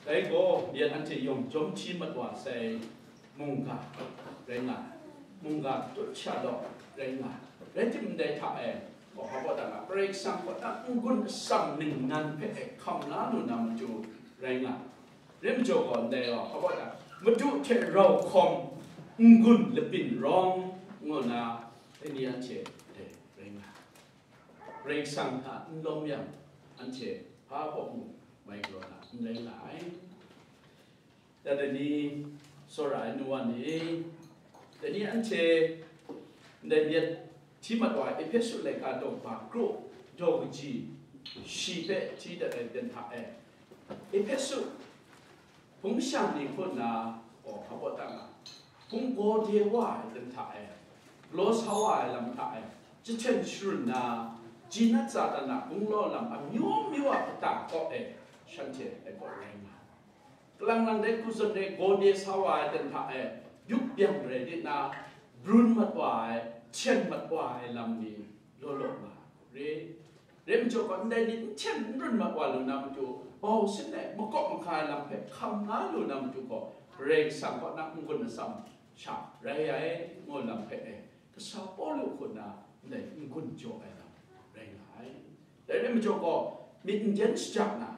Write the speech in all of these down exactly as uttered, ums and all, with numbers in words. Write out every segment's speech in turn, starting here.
Dai gaw, yan anhte yawng jawm hti mat wa sai mungga rai nga ai, mungga tut sha law rai nga ai. Rai timung, dai hta e, gaw, hpa baw ta nga, Karai Kasang kaw na n-gun atsam ningnan hpe e hkam la lu na matu rai nga ai. Rai majaw gaw, ndai gaw, hpa baw ta, Madu hte rau hkawm n-gun lapyin rawng ngu na, dai ni anhte dai rai nga ai. Karai Kasang hta n lawm yang, anhte hpa baw mung mai galaw na n rai nga ai. Ya dai ni, tsawra ai nu wa ni, dai ni anhte ndai myit hti mat wa ai Ehpesu laika daw kaba kru daw kaji shi hpe hti dat ai ten hta e, Ehpesu hpung shang ni hku nna, gaw, hpa baw ta nga, hpung gaw de wa ai ten hta e, galaw sa wa ai lam hta e, jahten sharun na, ji nat Satan a gunglaw lam amyu myu a kata kaw e, shanhte ai kaw rai nga ai. Kalang lang dai hku zawn re, gaw de sa wa ai ten hta e, yup byang rai di na, brun mat wa ai, hten mat wa ai lam ni law law nga ai hku re. Rai majaw gaw, ndai ni n hten n brun mat wa lu na matu, bau sin ai makawp mahka ai lam hpe hkam la lu na matu gaw, Karai Kasang kaw na n-gun atsam sha rai ai, ngu lam hpe e, kasa Pawlu hku nna ndai n-gun jaw ai lam rai nga ai. Dai rai majaw gaw, myit n jen shajang na,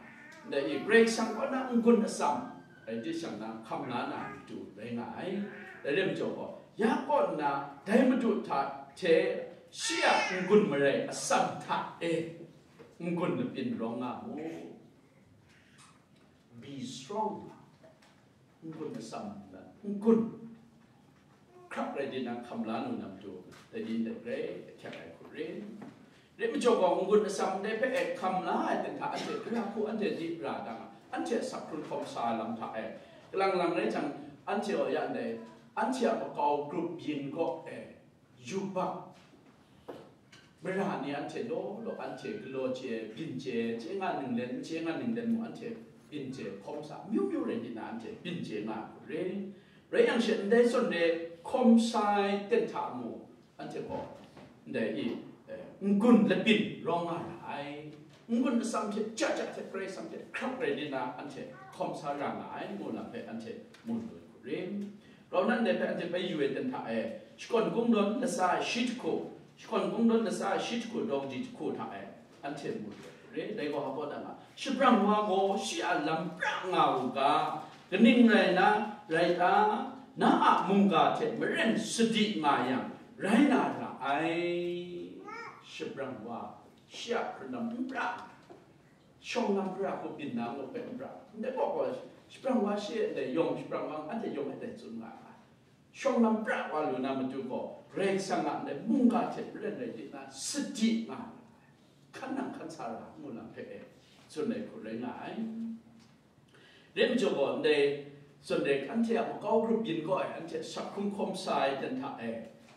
ndai i Karai Kasang kaw na n-gun atsam rai di shang na, hkam la na matu rai nga ai. Dai rai majaw gaw, ya kaw nna dai Madu hta hte shi a n-gun marai atsam hta e n-gun lapyin rawng nga mu. Be strong. N-gun atsam, n-gun hkrak rai di na hkam la nu na matu, dai ni ndai grai ahkyak ai hku re. Rai majaw gaw, n-gun atsam ndai hpe e hkam la ai ten hta anhte gara hku anhte di ra dang, anhte asak hkrun hkawm sa ai lam hta e, kalang lang rai jang, anhte gaw ya ndai, anhte a makau grup yin kaw e, yubak mara ni anhte law law anhte galaw chye, byin chye, chye nga ninglen, n chye nga ninglen mung anhte byin chye, hkawm sa amyu myu rai nna anhte byin chye nga ai hku re. Rai yang she, ndai zawn re hkawm sa ai ten hta mung, anhte gaw ndai i, eh, n-gun lapyin rawng nga ra ai. N-gun atsam hte ja ja hte Karai Kasang hte hkrak rai nna anhte hkawm sa ra nga ai, ngu lam hpe anhte mu lu ai hku re. Grau nan ndai hpe anhte bai yu ai ten hta e, Shakawn Kungdawn latsa shi jahku, Shakawn Kungdawn latsa shi jahku daw kaji jahku hta e, anhte mu lu ai hku re. Dai gaw hpa baw ta nga, Shabrang wa gaw shi a lam pra nga u ga, kaning rai na, rai ta, na a mungga hte maren sadi nga yang, rai na ra ai. Shabrang wa shi a hkrun lam n pra, shawng lam pra hku byin na ngu hpe n pra, ndai gaw gaw, shabrang wa shi e ndai yawng, shabrang wa anhte yawng e dai tsun nga ai. Shawng lam pra wa lu na matu gaw, Karai Kasang a ndai mungga hte maren rai di na sadi nga ai, hkan nang hkan sa ra ngu lam hpe e tsun ai hku rai nga ai. Rai majaw gaw, ndai zawn re anhte a makau grup yin kaw e anhte sak hkrung hkawm sa ai ten hta e,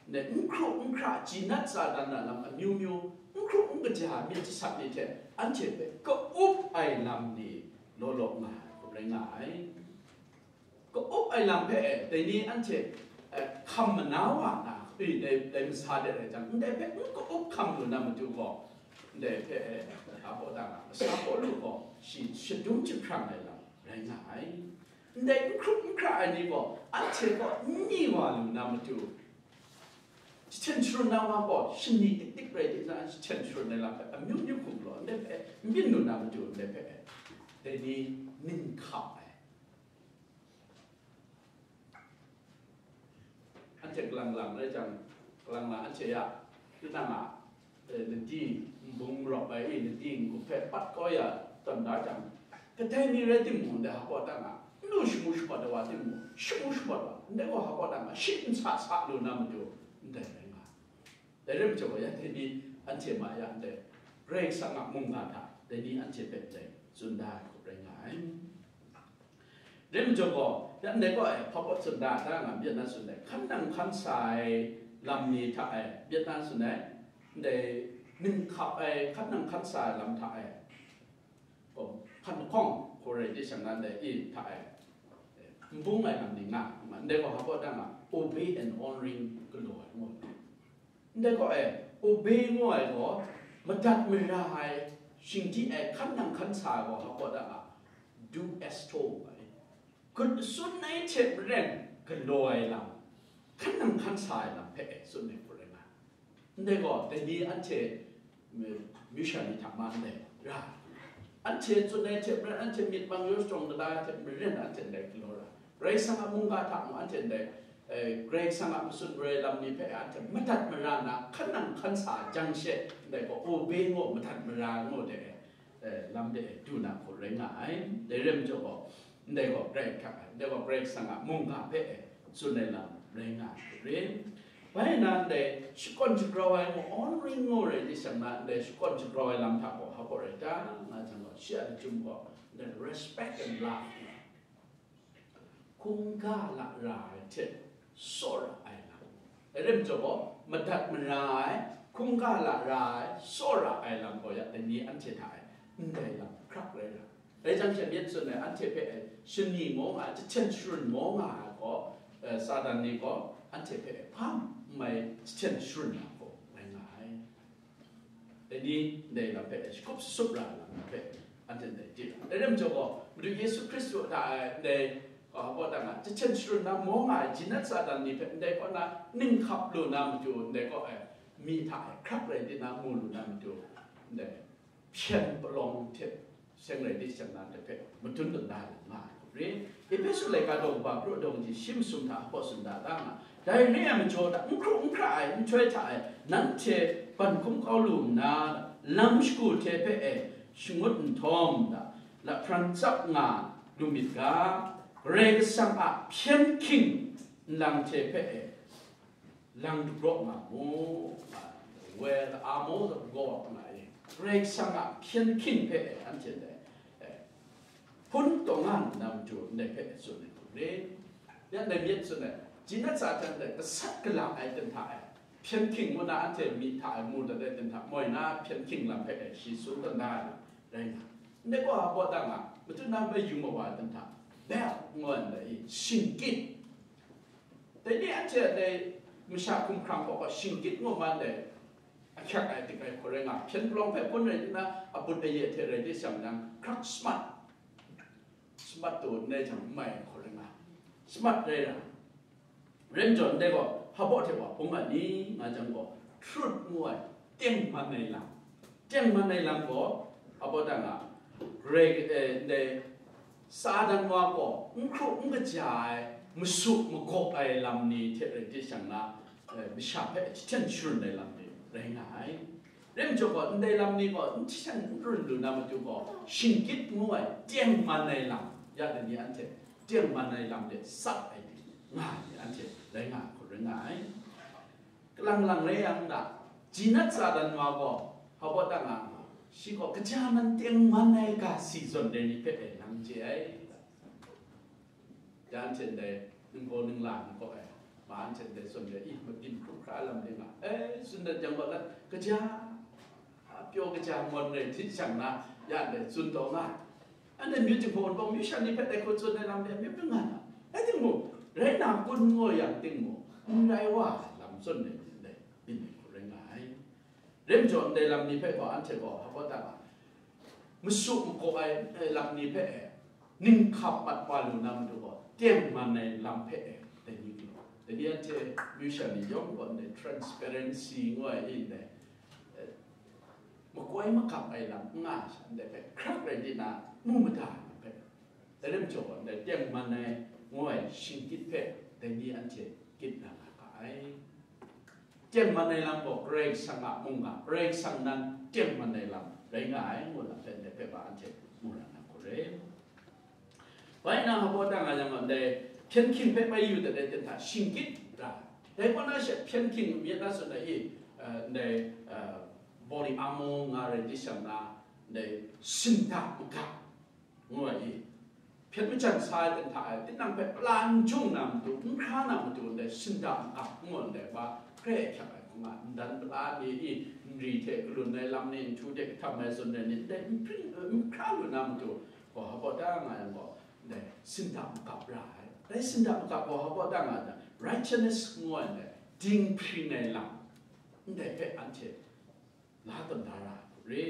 ndai n hkru n hkra, ji nat Satan a lam amyu myu, n hkru n kaja myit jasat ni hte anhte hpe ka-up ai lam ni law law nga ai hku rai nga ai. Ka-up ai lam hpe e, dai ni anhte, eh, hkam mana wa na, i, dai, dai masa de rai jang, ndai hpe n ka-up hkam lu na matu gaw, ndai hpe e, a baw ta nga, masa Pawlu gaw shi shadum jahprang ai lam rai nga ai. Ndai n hkrup n hkra ai ni gaw, anhte kaw n ni wa lu na matu, jahten sharun na wa gaw, shani dik dik rai di na, jahten sharun ai lam hpe amyu myu hkum gaw, ndai hpe n byin lu na matu, ndai hpe e, dai ni ning hkap ai. Anhte kalang lang rai jang, kalang lang anhte ya, tinang a, eh, ladi nbung rawp ai, ladi n-gup hpe pat kau ya tawn da jang, kadai ni rai timung, ndai hpa ta nga, n lu shamu shamat ai wa timung, shamu shamat wa, ndai gaw hpa ta nga, shi n sa sa lu na matu, ndai rai nga. Dai rai majaw, ya dai ni anhte ma ya ndai, Karai Kasang a mungga hta dai ni anhte hpe ndai tsun da ai hku rai nga ai. Rai majaw gaw, ya ndai gaw e, hpa gaw tsun da, da nga myit na tsun ai, hkan nang hkan sa ai lam ni hta e, myit na tsun ai, ndai ning hkap ai, hkan nang hkan sa ai lam hta e, gaw, hkan lahkawng hku rai di shang na ndai i hta e, n bung ai lam ni nga, ndai gaw hpa gaw da nga, obey and honoring galaw ai ngu. Ndai gaw e, obey ngu ai gaw, madat mara ai, shingdi ai, hkan nang hkan sa ai gaw, hpa gaw da nga, do as told. Sun ai hte maren galaw ai lam, hkan nang hkan sa ai lam hpe e tsun ai hku rai nga. Ndai gaw, dai ni anhte, mm, myu sha ni hta ma ndai ra. Anhte tsun ai hte maren, anhte myit mang yaw shadawng dada ai hte maren, anhte ndai galaw ra. Karai Kasang a mungga hta mung anhte ndai, eh, Karai Kasang a matsun marai lam ni hpe anhte madat mara nna, hkan nang hkan sa jang she, ndai gaw, obey ngu, madat mara ngu de, eh, lam de du na hku rai nga ai. Dai rai majaw gaw, ndai gaw Karai Kasang, ndai gaw Karai Kasang a mungga hpe, eh, tsun ai lam rai nga ai hku rai. Bai na ndai shakawn shagrau ai ngu, honoring ngu rai di shang na, ndai shakawn shagrau ai lam hta gaw, hpa gaw rai ta nga jang gaw, shi a lachyum gaw, ndai respect and love nga, hkungga lara ai hte tsawra ai lam. Dai rai majaw gaw, madat mara ai, hkungga lara ai, tsawra ai lam gaw ya, dai ni anhte hta e ndai lam hkrak rai ra. Dai jang she myit tsun ai, anhte hpe e shani maw nga ai, jahten sharun maw nga ai gaw, eh, Satan ni gaw anhte hpe e hpa n mai jahten sharun na gaw rai nga ai. Dai ni ndai lam hpe shakut shasup ra ai lam hpe anhte ndai di ra. Dai rai majaw gaw, Madu Yesu Hkristu hta e ndai, uh, hpa da nga, jahten sharun na maw nga ai, jinat Satan ni hpe ndai kaw na ning hkap lu na matu, ndai kaw e mi hta e hkrak rai di na mu lu na matu, ndai hpyen palawng hte seng rai di shang na ndai hpe madun dun da ai lam nga ai hku rai. Ehpesu laika daw kaba kru daw kaji shi masum hta hpaw tsun da ta nga, dai re ai majaw hta n hkru n hkra ai nhtoi hta e nanhte ban hkum kau lu nna, lam shagu hte hpe e shangut nhtawm da, lahpran tsap nga lu myit ga, Karai Kasang a hpyen hking nlang hte hpe e lang dagraw nga mu, nga, where the armor of God nga e, Karai Kasang a hpyen hking hpe e anhte ndai, eh, hpun taw nga nna matu ndai hpe tsun ai hku rai. Yan dai myit tsun ai, jinat sa hte ndai gasat gala ai ten hta e, hpyen hking ngu na anhte mi hta e mu dat ai ten hta moi na hpyen hking lam hpe e shi tsun dat na ai lam rai nga. Ndai gaw hpa da nga, matu na bai yu mawa ai ten hta, belt ngu ai ndai, shingkyit, dai ni anhte a dai masha hkumhkrang kaw kaw shingkyit ngu man dai, ahkyak ai, dik ai hku rai nga, hpyen palawng hpe hpun rai nna, abut aye hte rai di shang nang, hkrak smart, smart taw ndai jang n mai ai hku rai nga, smart rai ra. Rai njaw, ndai gaw, hpa hte wa hpung a ni nga jang gaw, truth ngu ai, tengman ai lam, tengman ai lam gaw, hpa da nga, Grai, eh, ndai Satan wa gaw n hkru n kaja ai, masu magawp ai lam ni hte rai di shang na, eh, masha hpe jahten sharun ai lam ni rai nga ai. Rai majaw gaw, ndai lam ni gaw n jahten n run lu na matu gaw, shingkyit ngu ai, tengman ai lam, ya dai ni anhte tengman ai lam de sat ai ni nga ai ni anhte rai nga ai hku rai nga ai. Kalang lang rai yang da, jinat Satan wa gaw, hpa da nga, shi gaw kaja man tengman ai ga si zawn dai ni hpe e nang chye ai. Ya anhte ndai ningbaw ningla ni gaw e, ma anhte ndai zawn dai, i, mabyin hkrup hkra lam de nga, e, tsun dat jang gaw, kaja, a, pyaw kaja ngawn rai htit shang na, ya ndai tsun taw nga. Anhte myu jinghpaw wunpawng myu sha ni hpe dai hku tsun ai lam de, myu myu nga na. Rai timung, rai na kun ngu yang timung, n rai wa ai lam tsun ai myit dai, myit dai hku rai nga ai. Rai majaw, ndai lam ni hpe gaw, anhte gaw, hpa da nga, masu magaw ai, eh, lam ni hpe e, ning hkap mat wa lu na matu gaw, tengman ai lam hpe e, dai ni galaw. Dai ni anhte myu sha ni yawng gaw, ndai transparency ngu ai, i ndai, eh, makoi makap ai lam n nga ai sha, ndai hpe hkrak rai di na, mu mada ai lam hpe. Dai rai majaw gaw, ndai tengman ai ngu ai shingkyit hpe dai ni anhte gyit na nga ga ai. Tengman ai lam gaw Karai Kasang a mungga, Karai Kasang nan tengman ai lam rai nga ai ngu lam hpe ndai hpe ga anhte mu ra na hku rai. Bai na hpa da nga yang gaw, ndai hpyen hking hpe bai yu dat ai ten hta shingkyit ra. Dai kaw na she hpyen hking myit na tsun ai i, eh, ndai, eh, body armor nga rai di shang na, ndai sinda magap ngu ai i, hpyen majan sa ai ten hta e, tinang hpe pala n jung na matu, n hkra na matu, ndai sinda magap ngu ndai hpa hkrai ahkyak ai hku nga, ndan pala ni i, nri hte kalun ai lam ni, nhtu hte kahtam ai zawn ai ni, ndai n hpring, n hkra lu na matu, gaw hpa da nga yang gaw, ndai sinda magap ra ai. Dai sinda magap gaw hpa da nga yang, righteousness ngu ai ndai, dinghpring ai lam, ndai hpe anhte la tawn da ra ai hku rai.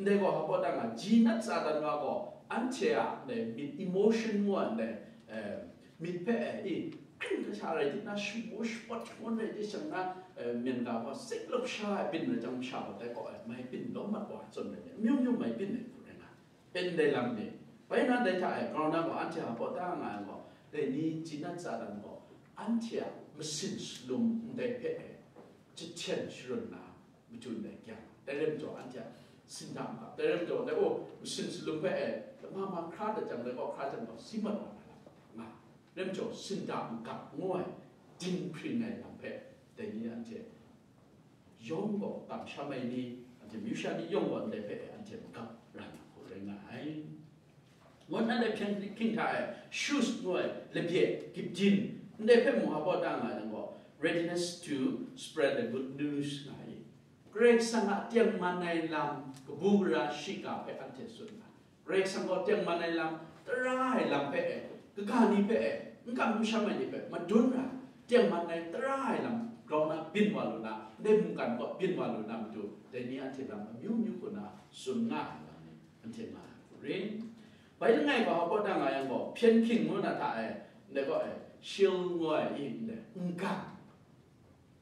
Ndai gaw hpa da nga, jinat Satan wa gaw anhte a ndai myit emotion ngu ai ndai, eh, myit hpe, eh, i, hkring kasha rai di na, shamu shapawt shangun rai di shang na, eh, myen ga gaw sik lup sha ai byin rai jang masha gaw dai gaw, eh, mai byin lawm mat wa ai zawn rai di, amyu myu mai byin ai hku rai nga. Ndai lam ni, bai na dai hta e, grau na gaw anhte a hpaw da nga ai gaw, dai ni ji nat tsa dan gaw, anhte a masin shalum ndai hpe e, jahten sharun na, matu ndai kyang, dai rai majaw anhte a sinda makap, dai rai majaw dai, oh, masin shalum hpe e, lama ma hkra dat jang, dai gaw hkra jang gaw, si mat wa na lam nga, rai majaw sinda makap ngu ai, dinghpring ai lam hpe, dai ni anhte yawng gaw kamsham ai ni, anhte myu sha ni yawng gaw ndai hpe anhte magap ra na hku rai nga ai. Ngut na dai hpyen hking hta e, shoes ngu ai labye, gipdin, ndai hpe mung hpa da nga ai lam gaw, readiness to spread the good news nga ai. Karai Kasang a tengman ai lam, kabu gara shiga hpe anhte tsun nga ai. Karai Kasang gaw tengman ai lam, tara ai lam hpe e, kaga ni hpe e, n kam n sham ai ni hpe madun ra, tengman ai tara ai lam grau na byin wa lu na, ndai mungkan gaw byin wa lu na matu, dai ni anhte lam amyu myu hku na tsun nga ai lam ni anhte nga ai hku ring. Bai langai gaw hpa da nga yang gaw, hpyen hking ngu na hta e, ndai gaw e, shield ngu ai i, ndai, n gang.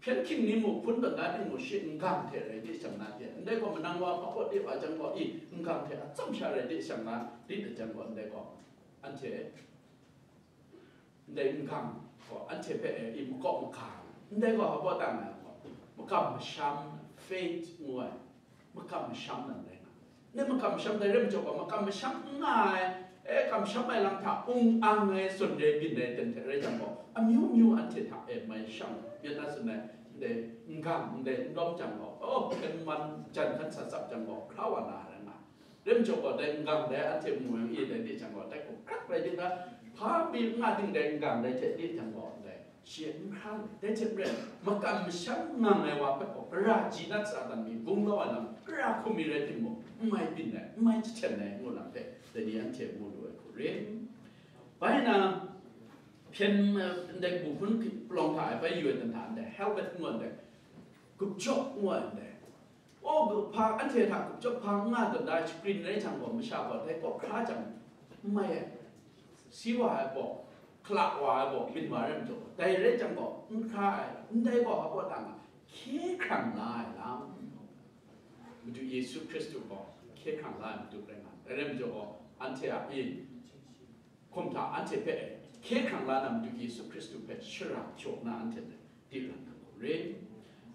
Hpyen hking ni muk, hpun bangga ni muk, shi n gang hte rai di shang na hte, ndai gaw manang wa hpa kaw di wa jang gaw, i, n gang hte atsam sha rai di shang na, di da jang gaw, ndai gaw, anhte, ndai n gang gaw, anhte hpe, i, makawp maga, ndai gaw hpa da nga gaw, makam masham, faith ngu ai, makam masham nan rai nga. Ndai makam masham dai rai majaw gaw, makam masham n nga ai, e, kamsham ai lam hta ung ang ai, zawn rai byin ai ten hte rai jang gaw, amyu myu anhte hta e mai shang, myit na tsun ai, ndai n gang, ndai n lawm jang gaw, oh, hpyen man jan hkan sa tsap jang gaw, hkra wa na rai nga. Rai majaw gaw, dai n gang dai anhte mu yang i dai di jang gaw, dai hku hkrak rai di na, hpa mi n nga ting dai n gang dai hte di jang gaw, ndai shi n hkra lu, dai hte maren, makam masham ngang ai wa hpe gaw, gara ji nat tsa dan mi gunglau ai lam, gara hkum mi rai timung, n mai byin ai, n mai jahten ai ngu lam hpe, dai ni anhte mu lu ai hku ring. Bai na, hpyen, eh, ndai bu hpun palawng hta e bai yu ai dan hta ndai, helmet ngu ai ndai, gupjawk ngu ai ndai, o, hpa, anhte hta gupjawk hpa n nga tawn da ai shakrin rai jang gaw, masha gaw dai kaw hkra jang, n mai ai, si wa ai gaw, hkala wa ai gaw, byin wa rai majaw, dai rai jang gaw, n hkra ai, ndai gaw hpa gaw da nga, hkye hkrang la ai lam, Madu Yesu Hkristu gaw hkye hkrang la ai Madu rai nga, dai rai majaw gaw, anhte a i, hkum hta anhte hpe hkye hkrang la na Madu Yesu Hkristu hpe shara hpyaw na anhte hpe di ran na gaw ring.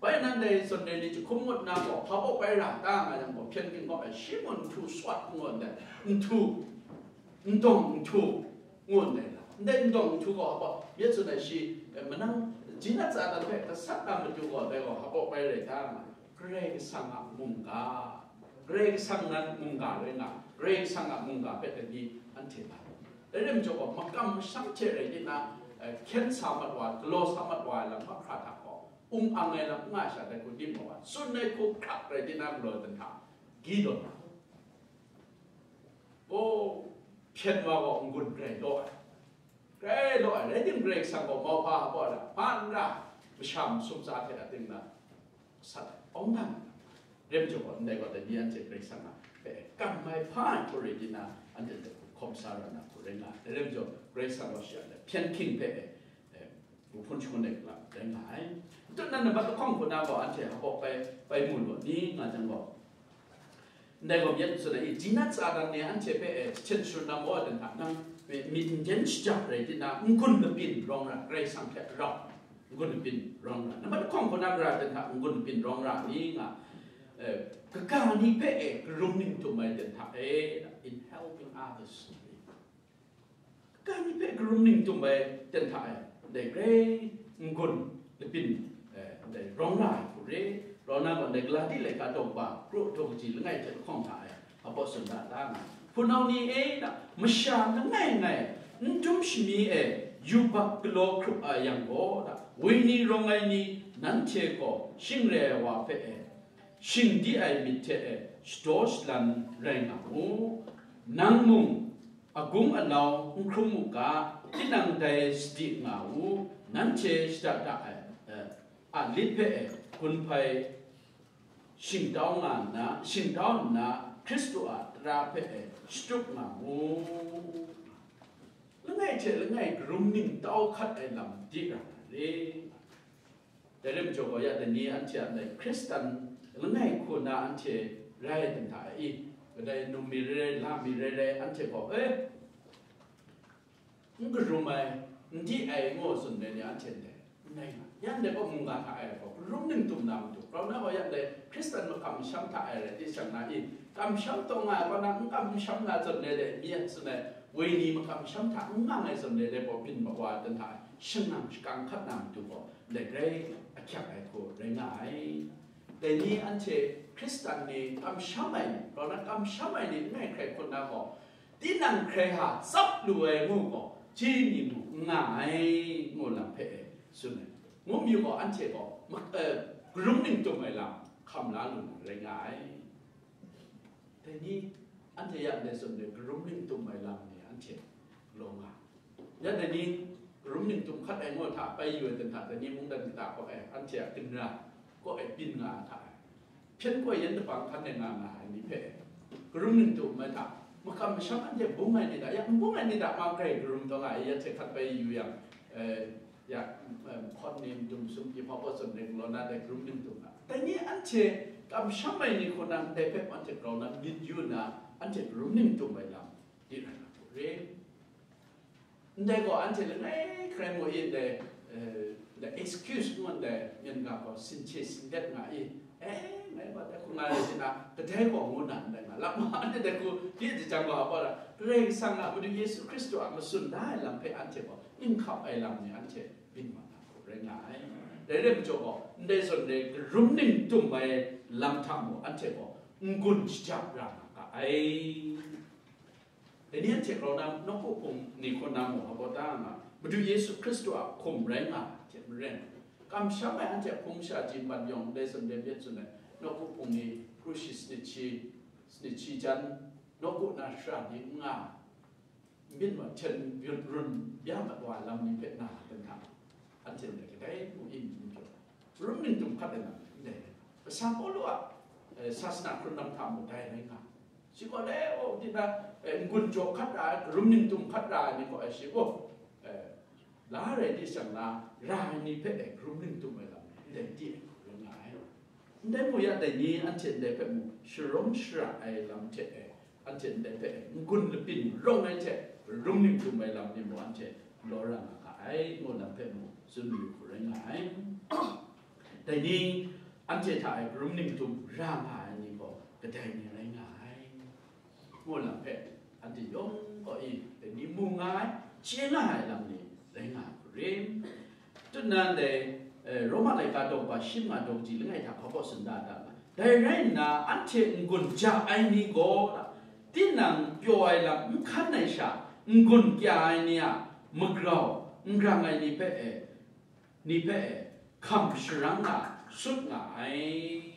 Bai nan dai zawn dai ni jahkum ngut na gaw, hpa baw bai ra ta nga yang gaw, hpyen gingaw ai shi mung nhtu swat ngu ndai, nhtu, ndawng nhtu ngu ndai la. Ndai ndawng nhtu gaw hpa baw, myit tsun ai shi, eh, manang, ji nat tsa dan hpe gasat na matu gaw, dai gaw hpa baw bai rai ta nga, Karai Kasang a mungga, Karai Kasang nan mungga rai nga, Karai Kasang a mungga hpe dai ni anhte la. Dai rai majaw gaw, makam masham hte rai di na, eh, hkyen sa mat wa, galaw sa mat wa ai lam mahkra hta gaw, ung ang ai lam n nga sha dai hku dim wa, tsun ai hku hkrak rai di na galaw dan hta, Gideon, o, hpyen wa gaw n-gun grai law ai, grai law ai, rai tim Karai Kasang gaw mauhpa hpa ai lam hpa n ra, masha masum tsa hte ating na, sat ai, awng dang ai lam, rai majaw gaw, ndai gaw dai ni anhte Karai Kasang a hpe kam ai hpa ai hku rai di na, anhte hpe hkawm sa ra na hku rai nga ai. Dai rai majaw, Karai Kasang gaw shi a hpyen hking hpe, eh, bu hpun shangun ai lam rai nga ai. Ntut nan nambat lahkawng hku na gaw, anhte hpa baw bai, bai mu law ni nga jang gaw, ndai gaw myit tsun ai, i, ji nat tsa dan ni anhte hpe, eh, jahten sharun na maw ai dan hta, nang myit, myit n jen shajang rai di na, n-gun labyin rawng ra, Karai Kasang hte rau, n-gun labyin rawng ra, nambat lahkawng hku na gara dan hta n-gun labyin rawng ra ni nga, eh, kaga ni hpe, eh, karum ning tum ai dan hta, eh, in helping others. Kaga ni hpe karum ning tum ai ten hta e, ndai grai n-gun labyin, eh, ndai rawng ra ai hku re, rau na gaw, ndai Galati laika daw kaba, kru daw kaji langai hte lahkawng hta e, hpa baw tsun da da nga, hpunau ni e, na, masha langai ngai n dum shami e yubak galaw hkrup a yang gaw, na, wenyi rawng ai ni, nanhte gaw shing re ai wa hpe e, shing di ai myit hte e shadaw shalan rai nga mu. Nang mung, agung anau n hkrum u ga, tinang dai sadi nga u, nanhte shada da ai, eh, a lit hpe e gun hpai shingtau nga nna, shingtau nna, Hkristu a tara hpe e shatup nga mu. Langai hte langai karum ningtau hkat ai lam di ra na re. Dai rai majaw gaw, ya dai ni anhte a ndai Hkristan langai hku na anhte rai ai dan hta e, kadai num mi rai rai, lam mi rai rai, anhte gaw, e, n karum ai, n di ai ngu tsun ai ni anhte ndai n rai nga. Ya ndai gaw mungga hta e gaw, karum ningtum na matu, grau na gaw ya ndai Hkristan makam masham hta e rai di shang na i, kamsham taw nga ai, kaw na n kamsham na zawn ai dai mi a tsun ai, woi ni makam masham hta n nga ai zawn ai dai gaw, byin makwa dan hta e shangang shakang hkat na matu gaw, ndai grai ahkyak ai hku rai nga ai. Dai ni anhte Hkristan ni kamsham ai ni, grau na kamsham ai ni n rai hkrai hkun na gaw, tinang hkrai hta tsap lu ai ngu gaw, ji ni mung n nga ai, ngu lam hpe e tsun ai. Ngu mayu gaw, anhte gaw mak-, eh, karum ningtum ai lam hkam la lu na rai nga ai. Dai ni, anhte ya ndai zawn e karum ningtum ai lam ni anhte galaw nga. Ya dai ni, karum ningtum hkat ai ngu hta pai yu ai dan hta, dai ni mungdan kata kaw e, anhte a ginra kaw e byin nga ai hta e, hpyen koi yan dabang hkan e nga nga ai ni hpe, karum ningtum ai hta, makam masham anhte bung ai ni hta, ya n bung ai ni hta ma grai karum taw nga ai, ya hte hkat pai yu yang, eh, ya, eh, hkawn ni, madung sumsum pyi hpa pawt zawn rai galaw na dai karum ningtum na. Dai ni anhte kamsham ai ni hku na ndai hpe anhte grau na myit yu na, anhte karum ningtum ai lam di rai na hku re. Ndai gaw anhte langai hkrai mu i ndai, eh, ndai excuse ngu ndai myen ga gaw sinhte sindet nga i, eh, ngai gaw dai hku nga rai di na, kadai gaw ngu na ndai nga, lap ma anhte dai hku di jang gaw, a gaw la, Karai Kasang a Madu Yesu Hkristu a matsun da ai lam hpe anhte gaw n hkap ai lam ni anhte byin mat na hku rai nga ai. Dai rai majaw gaw, ndai zawn rai karum ningtum ai lam hta mung anhte gaw n-gun shaja ra nga ga ai. Dai ni anhte grau na nawku hpung ni hkaw na mung, a gaw ta nga, Madu Yesu Hkristu a hkum rai nga ai hte maren, kamsham ai anhte a hpung sha ji npan yawng ndai zawn rai myit tsun ai, nawku hpung ni kru shi sanit shi, sanit shi jan, nawku na shara ni n nga, n byin wa hten run bya mat wa lam ni hpe na dan hta, anhte ndai kadai mung n pyaw, karum ningtum hkat ai lam ndai rai nga. Kasa Pawlu a, eh, sasana hkrun lam hta mung dai rai nga. Shi gaw le, o, tinang, eh, n-gun jaw hkat ra ai, karum ningtum hkat ra ai ni gaw, eh, shi gaw, eh, la rai di shang na, ra ai ni hpe, eh, karum ningtum ai lam ndai di ai hku rai nga ai. Ndai mu ya, dai ni anhte ndai hpe mung sharawng shara ai lam hte e, anhte ndai hpe e n-gun lapyin rawng ai hte rum ningtum ai lam ni mung anhte galaw ra nga ga ai, ngu lam hpe mung tsun mayu hku rai nga ai. Dai ni anhte hta e rum ningtum ra nga ai ni gaw kadai ni rai nga ai. Ngu lam hpe, anhte yawng gaw e, dai ni mu nga ai, chye nga ai lam ni rai nga ai hku rim. Tut nan dai, eh, Roma laika daw kaba shi manga daw kaji langai hta hpa baw tsun da da nga. Dai rai nna, anhte n-gun ja ai ni gaw, tinang pyaw ai lam n hkan ai sha, n-gun kya ai ni a magrau n grang ai ni hpe e, ni hpe e, hkam sharang nga, sut nga ai.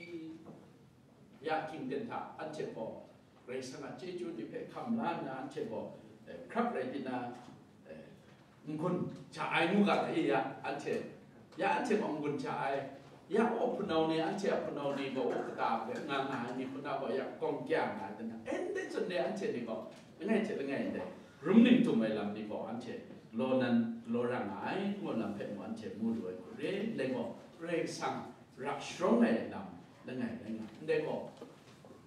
Ya hkying ten hta anhte gaw Karai Kasang a chyeju ni hpe hkam la nna, anhte gaw, eh, hkrap rai di na, eh, n-gun ja ai ngu ga ai, ya anhte, ya anhte gaw n-gun ja ai, ya, o, hpunau ni, anhte a hpunau ni gaw, o, kata hpe nga nga ai ni hku na gaw, ya gawng kya nga ai, dan, eh, ndai tsun de anhte ni gaw, langai hte langai ndai, rum ningtum ai lam ni gaw, anhte galaw nan galaw ra nga ai, ngu lam hpe mung anhte mu lu ai hku re, ndai gaw, Karai Kasang ra sharawng ai lam langai rai nga. Ndai gaw,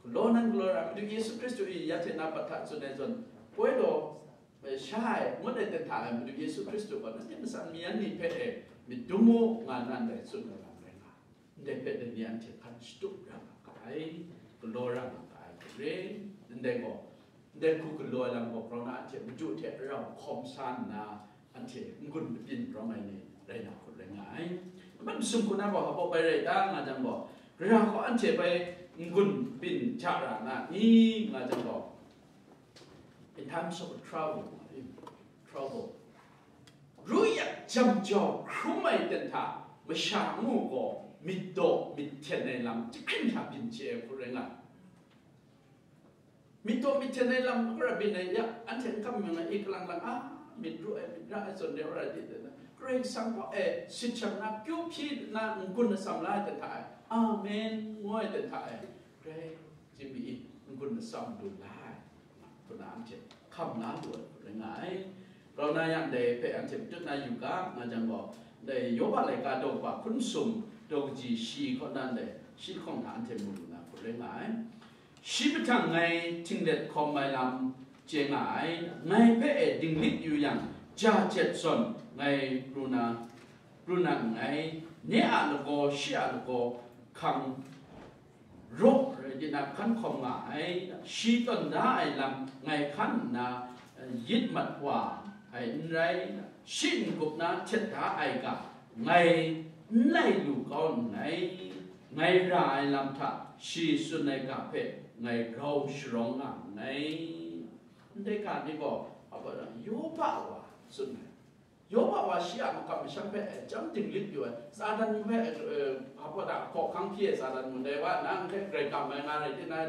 galaw nan galaw ra, Madu Yesu Hkristu i ya hte na pat hta tsun ai zawn, poi law, eh, sha ai, ngut ai ten hta ai Madu Yesu Hkristu gaw, nanhte matsan mayan ni hpe e myit dum u, nga na ndai tsun ai lam rai nga. Ndai hpe dai ni anhte hkan shatup ra nga ga ai, galaw ra nga ga ai hku re. Ndai gaw, ndai hku galaw ai lam gaw, grau na anhte madu hte rau hkawm sa nna, anhte n-gun lapyin rawng ai ni rai na hku rai nga ai. Aman masum hku na gaw, hpa baw bai rai ta nga jang gaw, Karai gaw anhte bai n-gun lapyin hta ra na ni nga jang gaw, in times of trouble, trouble, ru yak jam jau hkrum ai ten hta masha ngu gaw myit daw myit hten ai lam jahkring hta byin chye ai hku rai nga ai. Myit daw myit hten ai lam hkra byin ai ya, anhte n kam myang ai, i kalang lang, a, myit ru ai, myit ra ai zawn de, ora di de na, Karai Kasang kaw e sit shang na, kyu hpyi na, n-gun atsam la ai ten hta e, amen, ngu ai ten hta e, Karai Jimmy i n-gun atsam lu la ai, hku na anhte hkam la lu ai hku rai nga ai. Rau na yang dai hpe anhte matut na yu ga, nga jang gaw, dai Yoba laika daw kaba hkun sum daw kaji shi kaw nan dai shi lahkawng hta anhte mu lu na hku rai nga ai. Shi mahtang ngai htinglet hkawm ai lam chye nga ai, ngai hpe e dinglik yu yang, ja jet zawn ngai pru na, pru na nngai, nye a lagaw, shi a lagaw hkang raw rai di na hkan hkawm nga ai, shi tawn da ai lam ngai hkan nna, eh, yit mat wa ai n rai, shi n-gup na htet da ai ga ngai n lai lu kau nngai, ngai ra ai lam hta shi tsun ai ga hpe ngai grau sharawng nga nngai. Ndai ga ni gaw, Yoba wa tsun ai. Yoba wa shi a makam masham hpe, eh, chyam dinglik yu ai, Satan hpe, eh, hpa da hkawhkang hpyi ai Satan mun dai wa, nang hpe grai kam ai nga rai ti na,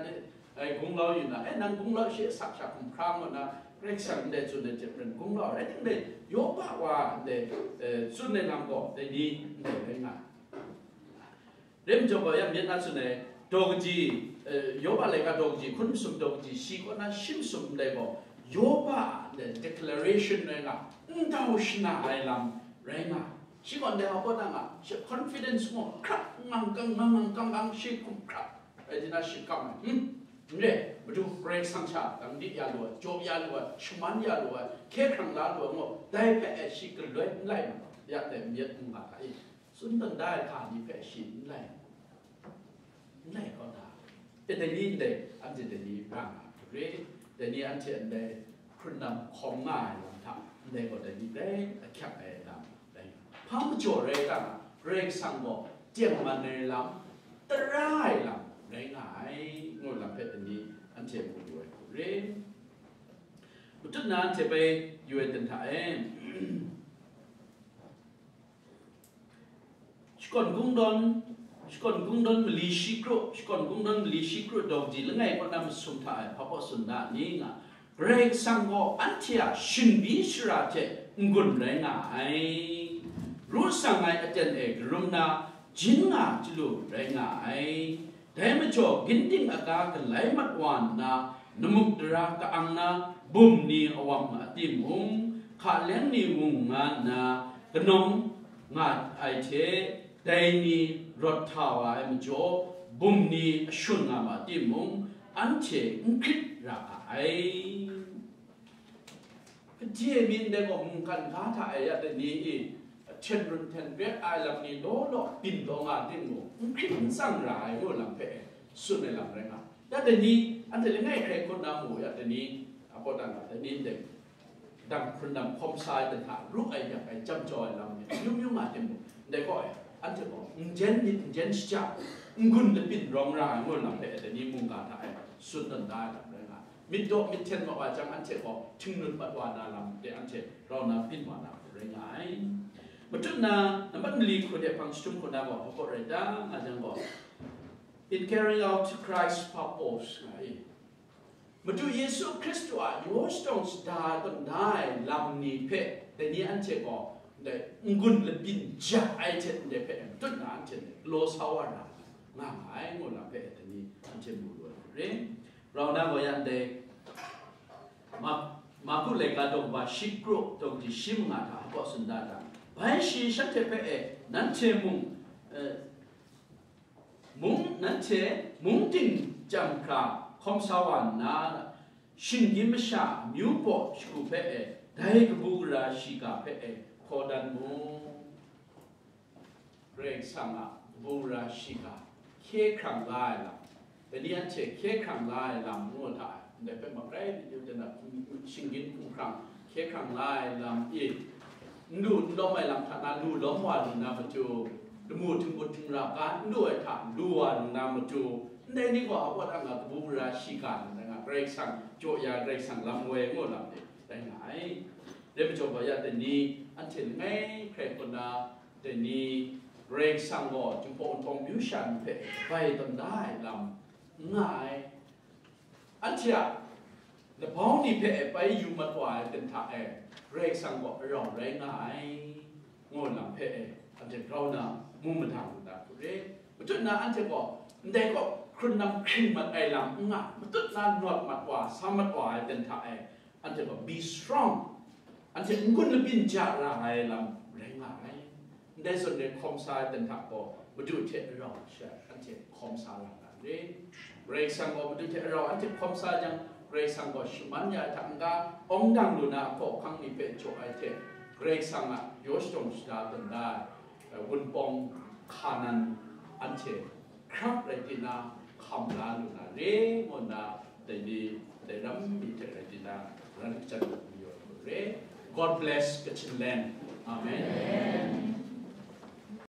eh, gunglau yu na, eh, nang gunglau shi asak sha hkum hkra ngu na, Karai Kasang ndai tsun ai hte maren gunglau rai ting dai, Yoba wa ndai, eh, tsun ai lam gaw, dai ni ndai rai nga ai. Rim jaw gaw, ya myit na tsun ai, daw kaji, eh, Yoba laika daw kaji, hkun masum daw kaji, shi kaw na shi masum ndai gaw, Yoba a ndai declaration rai nga, ndau shana ai lam rai nga. Shi gaw ndai hpa na nga, shi confidence gaw hkrak ngang kang, ngang ngang kang kang, shi hkum hkrak, rai di na shi kam ai. Hmm? N re, Madu Karai Kasang sha dang di ya lu ai, jaw ya lu ai, shaman ya lu ai, hkye hkrang la lu ai, ngu, dai hpe e shi galoi n lai na, ya dai myit mungga hta e. Tsun dan da ai hka ni hpe shi n lai, n lai kau da. E, dai ni ndai, anhte dai ni ra nga hkrit, dai ni anhte ndai hkrun lam hkawm nga ai lam hta, ndai gaw dai ni dai ahkyak ai lam rai nga. Hpa majaw rai ta nga, Karai Kasang gaw tengman ai lam, tara ai lam rai nga ai, ngu lam hpe dai ni anhte mu lu ai hku re. Matut na anhte bai yu ai ten hta e. Shakawn Kungdawn, Shakawn Kungdawn mali shi kru, Shakawn Kungdawn mali shi kru daw kaji langai kaw na masum hta e hpa kaw tsun da ni nga, Karai Kasang gaw anhte a shingbi shara hte n-gun rai nga ai. Ru sang ai aten e karum na, jin nga chyalu rai nga ai. Dai majaw, ginding aga galai mat wa nna, namuk dara ka-ang na bum ni awang a timung, hka leng ni wung nga nna, kanawng nga ai hte, dai ni rawt hta wa ai majaw, bum ni ashun nga ma timung, anhte n hkrit ra ga ai. Kaji e myit ndai gaw mungkan ga hta e ya dai ni i, hten run hten pet ai lam ni law law byin law nga ting mung, n hkrit n tsang ra ai ngu lam hpe e tsun ai lam rai nga. Ya dai ni, anhte langai hkrai hkut na mu, ya dai ni, a pawt dan ga dai ni ndai, dang hkrun lam hkawm sa ai dan hta ru ai yak ai, jam jau ai lam ni amyu myu nga ting mung, ndai gaw e, anhte gaw n jen myit, n jen shaja, n-gun labyin rawng ra ai ngu lam hpe e dai ni mungga hta e tsun dan da ai lam rai nga. Myit daw myit hten mat wa jang, anhte gaw htinglut mat wa na lam de anhte rau na byin wa na hku rai nga ai. Matut na, nambat mali hku de hpang jahtum hku na gaw, hpa kaw rai ta nga jang gaw, in carrying out Christ's purpose nga i. Madu Yesu Hkristu a yaw shadawng shada tawn da ai lam ni hpe, dai ni anhte gaw ndai n-gun labyin ja ai hte ndai hpe matut na anhte galaw sa wa ra nga nga ai, ngu lam hpe dai ni anhte mu lu ai hku re. Rau na gaw yan dai, Ma-, Marku laika daw kaba shi kru daw kaji shi manga hta hpa kaw tsun da ai. Bai shi shanhte hpe e, nanhte mung, eh, mung, nanhte mung ting chyam hkra hkawm sa wa nna, shinggyim masha amyu paw shagu hpe e, dai kabu gara shiga hpe e hkaw dan mu. Karai Kasang a kabu gara shiga hkye hkrang la ai lam, dai ni anhte hkye hkrang la ai lam ngu hta, ndai hpe makrai ni yu ten a, shinggyim hkumhkrang hkye hkrang la ai lam i, n lu n lawm ai lam hta na lu lawm wa lu na matu, lamu htingbu htingra ga n lu ai hta lu wa lu na matu, ndai ni gaw a pawt a nga kabu gara shiga lu na nga, Karai Kasang jaw ya, Karai Kasang lam woi ngu lam ni rai nga ai. Dai majaw gaw ya dai ni, anhte langai hkrai hkun na, dai ni, Karai Kasang gaw Jinghpaw Wunpawng myu sha ni hpe bai tawn da ai lam n nga ai. Anhte a labau ni hpe e bai yu mat wa ai ten hta e, Karai Kasang gaw arau rai nga ai, ngu lam hpe e, anhte grau na mu madang na hku re. Matut na anhte gaw, ndai gaw hkrun lam hkring mat ai lam n nga, matut na nawt mat wa, sa mat wa ai ten hta e, anhte gaw be strong. Anhte n-gun labyin ja ra ai lam rai nga ai. Ndai zawn re hkawm sa ai dan hta gaw, Madu hte rau sha anhte hkawm sa ra nga re. Karai Kasang gaw Madu hte rau anhte hkawm sa jang, Karai Kasang gaw shaman ya ai hta n-ga, awng dang lu na hkawhkang ni hpe jaw ai hte, Karai Kasang a yaw shadawn shada tawn da ai, eh, wunpawng hka nan anhte hkrap rai tinang hkam la lu na re, ngu nna dai ni, dai lam mi hte rai tinang, ran kachyan lu n yaw lu re. God bless Kachin land. Amen.